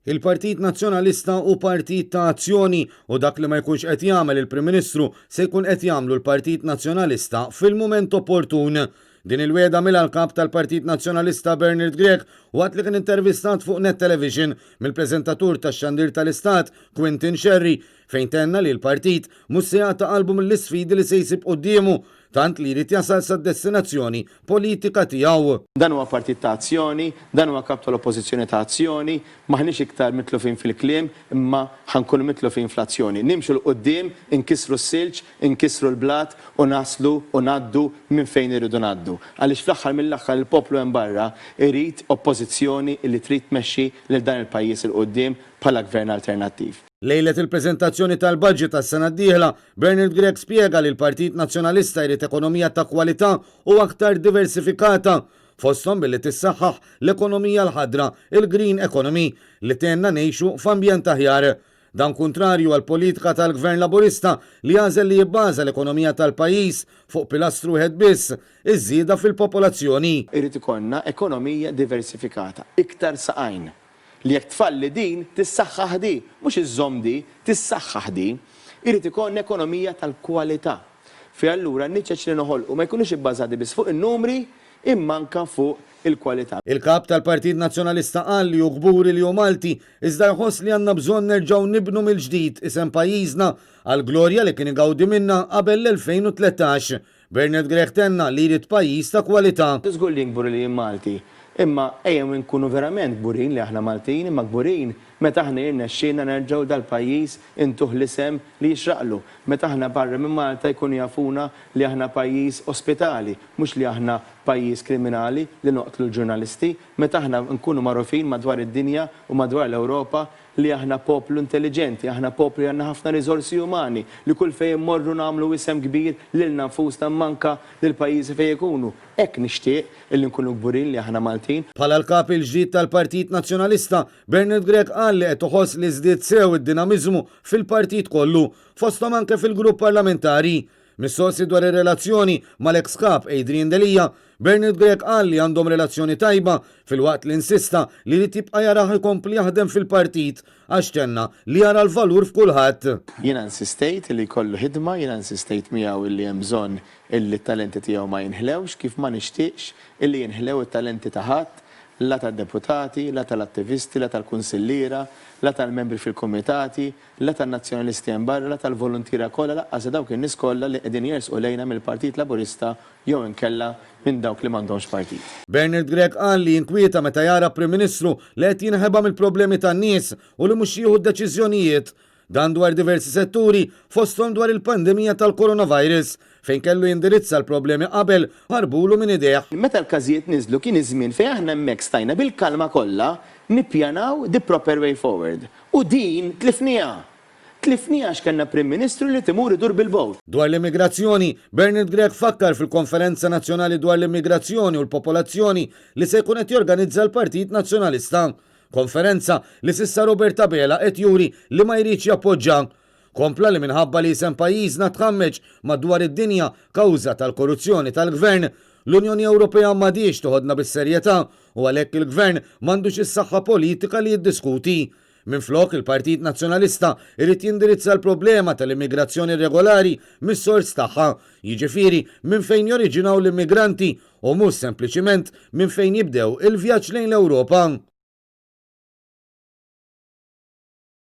Il-Partit Nazzjonalista hu partit ta' azzjoni u dak li ma jkunx qed jagħmel il-Prim Ministru se jkun qed jagħmlu l-Partit Nazzjonalista fil-mument opportun. Din il-wegħda għamilha l-Kap tal-Partit Nazzjonalista Bernard Grech waqt li kien intervistat fuq Net Television mill-preżentatur tax-xandir tal-Istat Quinton Scerri fejn tenna li l-partit mhux se jaqta' qalbu mill-isfidi li se jsib quddiemu tant li jrid jasal sad-destinazzjoni politika tiegħu. Dan huwa partit ta' azzjoni, dan huwa kap tal-Oppożizzjoni ta' azzjoni, m'aħniex iktar mitlufin fil-kliem imma ħa nkunu mitlufin fl-azzjoni. Nimxu 'l quddiem, inkissru s-silġ, inkissru l-blat u naslu u ngħaddu minn fejn irridu ngħaddu. Għaliex fl-aħħar mill-aħħar il-poplu hemm barra jrid Oppożizzjoni li trid tmexxi lil dan il-pajjiż 'il quddiem bħala gvern alternattiv. Lejlet il-preżentazzjoni tal-budget għas-sena d-dieħla, Bernard Grech spjega li l-Partit Nazzjonalista jrid ekonomija ta' kwalità u aktar diversifikata, fosthom billi tissaħħaħ l-ekonomija l-ħadra, il-green economy, li tgħinna ngħixu f'ambjent aħjar. Dan kuntrarju għall-politika tal-Gvern Laburista li għażel li jibbaża l-ekonomija tal-pajjiż fuq pilastru wieħed biss, iż-żieda fil-popolazzjoni. Irid ikollna ekonomija diversifikata, iktar saqajn. Li jekk tfalli din, tissaħħaħ di. Mhux iżżomm di, tissaħħaħ di. Irid ikollna ekonomija tal-kwalità. Fejn allura n-niċeċ li noħolqu ma jkunux ibbażati biss fuq in-numri imma anke fuq il-kwalità. Il-Kap tal-Partit Nazzjonalista qal li hu kburi li hu Malti, iżda jħoss li għandna bżonn nerġgħu nibnu mill-ġdid isem pajjiżna għall-glorja li kien igawdi minnha qabel l-2013. Bernard Grech tenna li jrid pajjiż ta' kwalità. Żgur li jien kburi li jien Malti. Imma ejjew inkunu verament kburin li aħna Maltin, imma kburin meta aħna jirnexxielna nerġgħu dal-pajjiż intuh l-isem li jixraqlu. Meta aħna barra minn Malta jkunu jafuna li aħna pajjiż ospitali, mhux li aħna pajjiż kriminali li noqtlu l-ġurnalisti. Meta aħna nkunu magħrufin madwar id-dinja u madwar l-Ewropa li aħna poplu intelliġenti, aħna poplu li għandna ħafna riżorsi umani, li kull fejn immorru nagħmlu isem kbir lilna nfusna imma anke lill-pajjiżi fejn ikunu. Hekk nixtieq illi nkunu kburin li aħna Maltin. Bħala l-Kap il-ġdid tal-Partit Nazzjonalista, Bernard Grech qal li qed iħoss li żdied sew id-dinamiżmu fil-partit kollu, fosthom anke fil-grupp parlamentari. Mistoqsi dwar ir-relazzjoni mal-eks Kap Adrian Delia, Bernard Grech qal li għandhom relazzjoni tajba filwaqt li insista li jrid jibqa' jarah ikompli jaħdem fil-partit għax tenna li jara l-valur f'kulħadd. Jiena insistejt li jkollu ħidma, jiena insistejt miegħu illi hemm bżonn illi t-talenti tiegħu ma jinħlewx kif ma nixtieqx illi jinħlew it-talenti ta' ħadd, la tad-deputati, la tal-attivisti, la tal-kunsilliera, la tal-membri fil-kumitati, la tan-Nazzjonalisti hemm barra, la tal-voluntiera kollha, lanqas ta' dawk in-nies kollha li qegħdin jersqu lejna mill-Partit Laburista jew inkella minn dawk li m'għandhomx partit. Bernard Grech qal li jinkwieta meta jara Prim Ministru li qed jinħeba mill-problemi tan-nies u li mhux jieħu d-deċiżjonijiet. Dan dwar diversi setturi, fosthom dwar il-pandemija tal-coronavirus, fejn kellu jindirizza l-problemi qabel ħarbulu minn idejh. Meta l-każijiet niżlu kien iż-żmien fejn aħna hemmhekk stajna bil-kalma kollha nippjanaw the proper way forward. U din tlifniha! Tlifniha għax kellna Prim Ministru li qed imur idur bil-bowt. Dwar l-immigrazzjoni, Bernard Grech fakkar fil-Konferenza Nazzjonali dwar l-Immigrazzjoni u l-Popolazzjoni li se jkun qed jorganizza l-Partit Nazzjonalista. Konferenza li s'issa Robert Abela qed juri li ma jridx jappoġġa. Kompla li minħabba li isem pajjiżna tħammeġ madwar id-dinja kawża tal-korruzzjoni tal-Gvern, l-Unjoni Ewropea m'għadhiex toħodna bis-serjetà u għalhekk il-Gvern m'għandux is-saħħa politika li jiddiskuti. Minflok, il-Partit Nazzjonalista jrid jindirizza l-problema tal-immigrazzjoni irregolari mis-sors tagħha, jiġifieri minn fejn joriġinaw l-immigranti u mhux sempliċiment minn fejn jibdew il-vjaġġ lejn l-Ewropa.